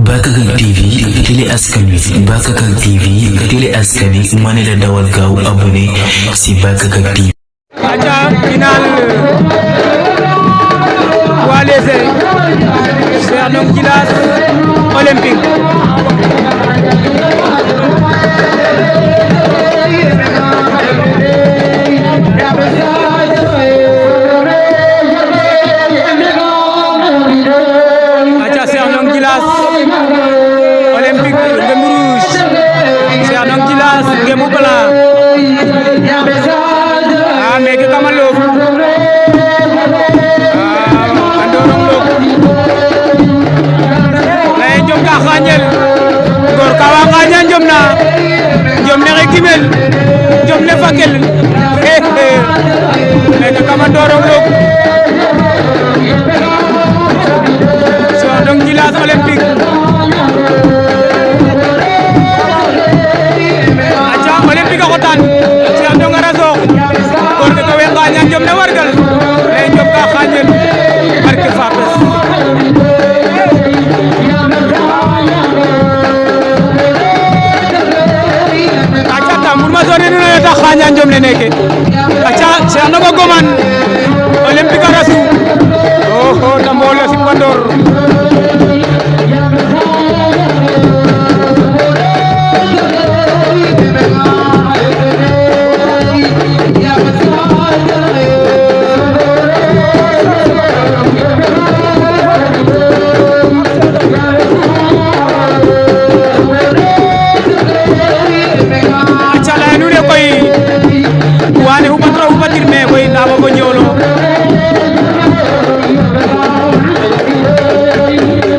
Bakakak TV télé askan wi Bakakak TV télé askan wi ma ne la dawal gaaw abonné si Bakakak TV. aca final poids léger Cheikh Ndong Djilass Olympique aca Cheikh Ndong Djilass Olympique ngemu rouge Cheikh Ndong Djilass ngemu blanc meke kama log andorong log lay jom ka xañel gor ka wa xaña jom na jom ne kimel jom ne fakel meke kama ndorong log Cheikh Ndong Djilass Olympique aca Olympique a xotan Cheikh Ndong a rasox ñaan jom na wargal lay jom ka xañel barke Fapes aca ta mun ma sori no ta xaña jom ne neke aca Cheikh Ndong a goman Olympique a rasu oho ta mbolo si pandor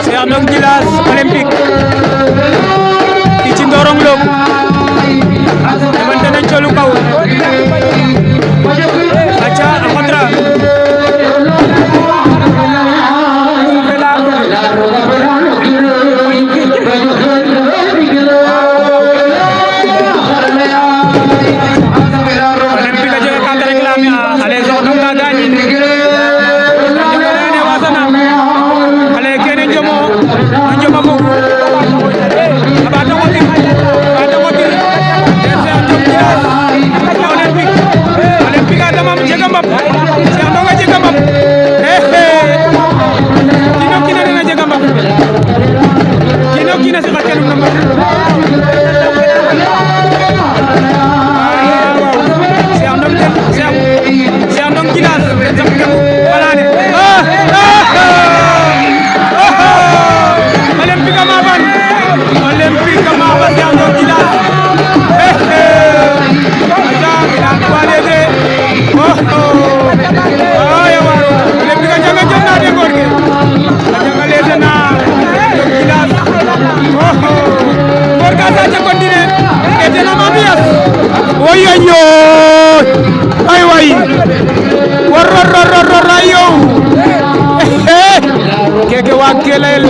Cheikh Ndong Djilass Olympique fii ci Ndorong Log demante nañ colu kaw aca a xotra Olympique a jega ka ta réclamer a ale Cheikh Ndong ka gañi oyoyo ay way war ayo keke wa kelel